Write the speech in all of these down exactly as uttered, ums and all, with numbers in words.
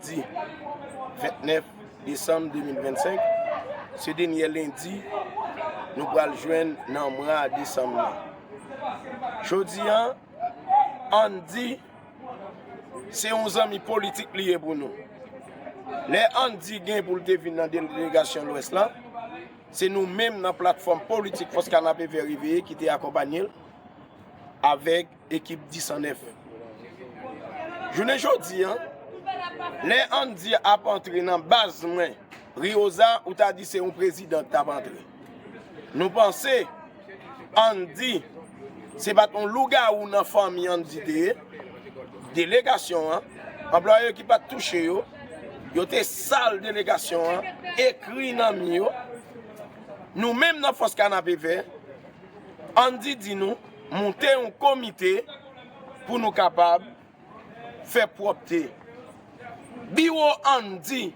Di vennèf desanm de mil vennsenk, se dènye lendi nou pral jwenn nan mwa desanm nan. Jodi a, Andy se yon zanmi politik li ye pou nou. Lè Andy gen pou l te vin nan delegasyon Lwès la, se nou menm nan platfòm politik Fòs Kanapevè Reveye ki te akonpanye l avèk ekip dis an nèf. Jounen jodi a, lè Andy ap antre nan baz mwen, Rioza, ou ta di se yon prezidan k t ap antre. Nou panse Andy se pa t yon lougawou nan fanmi Andy te ye. Delegasyon an, anplwaye yo ki pa t touche yo, yo te sal delegasyon an, ekri nan mi yo. Nou menm nan Fòs Kanapevè, Andy di nou monte yon komite pou nou kapab fè pwòpte. Biwo Andy,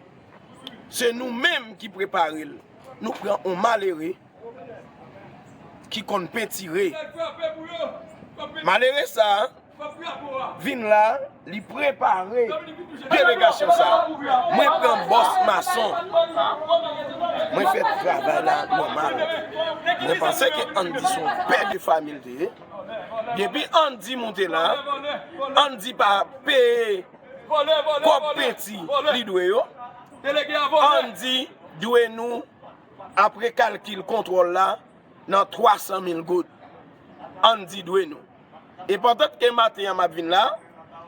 se nou menm ki prepare l. Nou pran yon malere ki konn pentire. Malere sa a vin la, li prepare delegasyon sa a. Mwen pran bòs mason. Mwen fè travay la nòmal. Mwen panse ke Andy se yon pè de fanmi l te ye. Depi Andy monte la, Andy pa peye kòb penti li dwe yo. Andy dwe nou, apre kalkil kontwòl la, nan twa san mil goud. Andy dwe nou. E pandan ke maten an m ap vin la,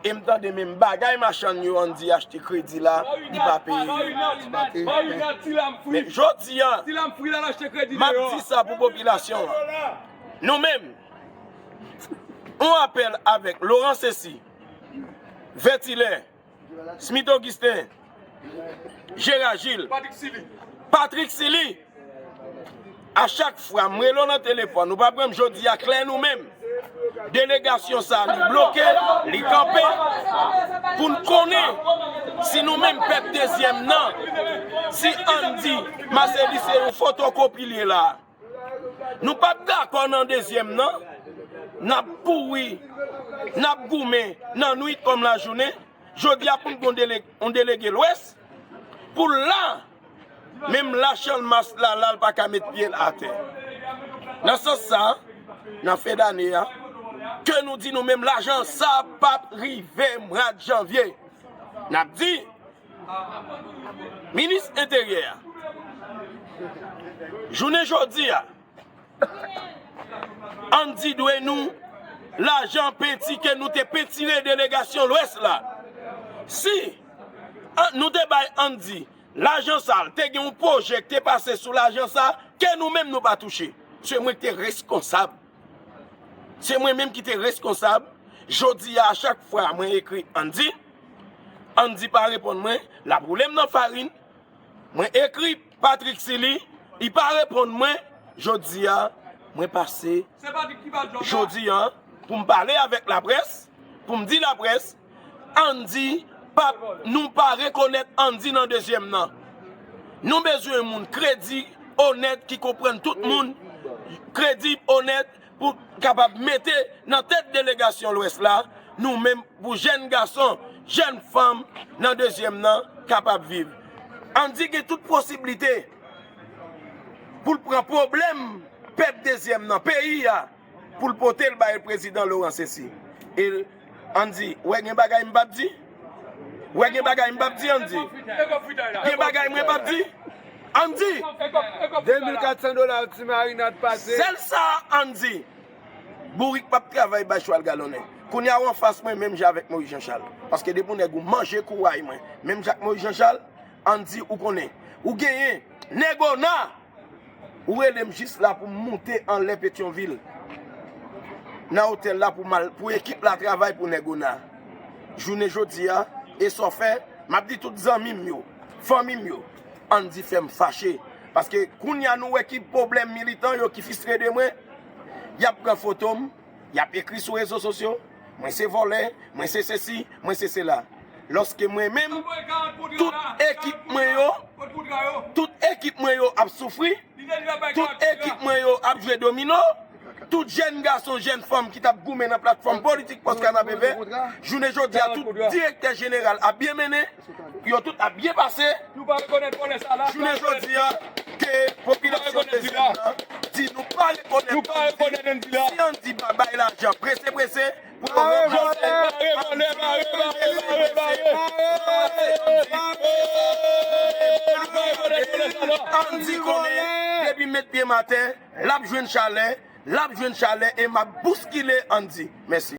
e m tande menm bagay machann yo Andy achte kredi la, li pa peye yo. Men jodi a, m ap di sa pou popilasyon an. Nou menm, yon apèl avèk Laurent Cessy, Vètilè, Smith Augustin, Gérard Gilles, Patrick Silly. A chak fwa m rele w nan telefòn, ou pa pran m, jodi a klè nou menm. Delegasyon sa a, li bloke, li kanpe, pou n konnen si nou menm pèp dezyèm nan, si Andy Marcelus se yon fotokopi li ye la. Nou p ap dakò nan dezyèm nan, n ap kouri, n ap goumen nan nwit kòm lajounen. Jodi a pou n gen yon dele-, yon delege Lwès, pou l la, menm lachanmas la, la l pa ka met pye l atè. Nan sans sa, nan fen dane a, ke nou di nou menm lajan sa p ap rive mwa janvye. N ap di, Minis Enteryè a, jounen jodi a, Andy dwe nou lajan penti ke nou te pentire delegasyon Lwès la. Si an-, nou te bay Andy lajan sa, te gen yon pwojè ki te pase sou lajan sa, ke nou menm nou pa touche. Se mwen ki te reskonsab. Se mwen menm ki te reskonsab. Jodi a, a chak fwa mwen ekri Andy, Andy pa reponn mwen, l ap woule m nan farin. Mwen ekri Patrick Silly, li pa reponn mwen. Jodi a, mwen pase jodi a pou m pale avèk laprès, pou m di laprès, Andy p ap, nou pa rekonèt Andy nan dezyèm nan. Nou bezwen moun kredib, onèt, ki konprann tout moun, kredib, onèt, pou kapab mete nan tèt delegasyon Lwès la, nou menm pou jèn gason, jèn fanm nan dezyèm nan kapab viv. Andy gen tout posiblite pou l pran pwoblèm pèp dezyèm nan, peyi a, pou l pote l bay prezidan Laurent Cessy. E Andy, w gen bagay m p ap di? W gen bagay m p ap di, Andy? Gen bagay mwen p ap di? Andy! De mil kat san dola ti marinad pase. Sèl sa, Andy. Bourik p ap travay bay chwal galonnen. Kounye a w anfas mwen menm jan avèk Moïse Jean Charles. Paske depi w nèg ou manje kouray mwen, menm jan ak Moïse Jean Charles, Andy ou konnen. Ou genyen Nègona. Ou rele m jis la pou m moute anlè Petyonvil. Nan otèl la pou m al, pou ekip la travay pou Nègona. Jounen jodi a, e sa w fè, m ap di tout zanmi m yo, fanmi m yo, Andy fè m fache. Paske kounye a nou wè ki pwoblèm militan yo ki fristre de mwen, y ap pran foto m, y ap ekri sou rezo sosyo, mwen se vòlè, mwen se sesi, mwen se sela. Lòske mwen menm, tout ekip mwen yo, tout ekip mwen yo ap soufri, tout ekip mwen yo ap jwe domino, Tout jèn gason, jèn fanm ki t ap goumen nan platfòm politik Pòs Kanapevè, jounen jodi a, tout direktè jeneral ap byen mennen, yo tout ap byen pase. Nou pa rekonèt vòlè sa la. Jounen jodi a, ke popilasyon Dezèn nan di nou pa rekonèt Andy. Si Andy pa bay lajan prese prese, pou yo ranplase Andy konnen, depi met pye m atè, l ap jwenn chalè, l ap jwenn chalè e m ap bouskile Andy. Mèsi.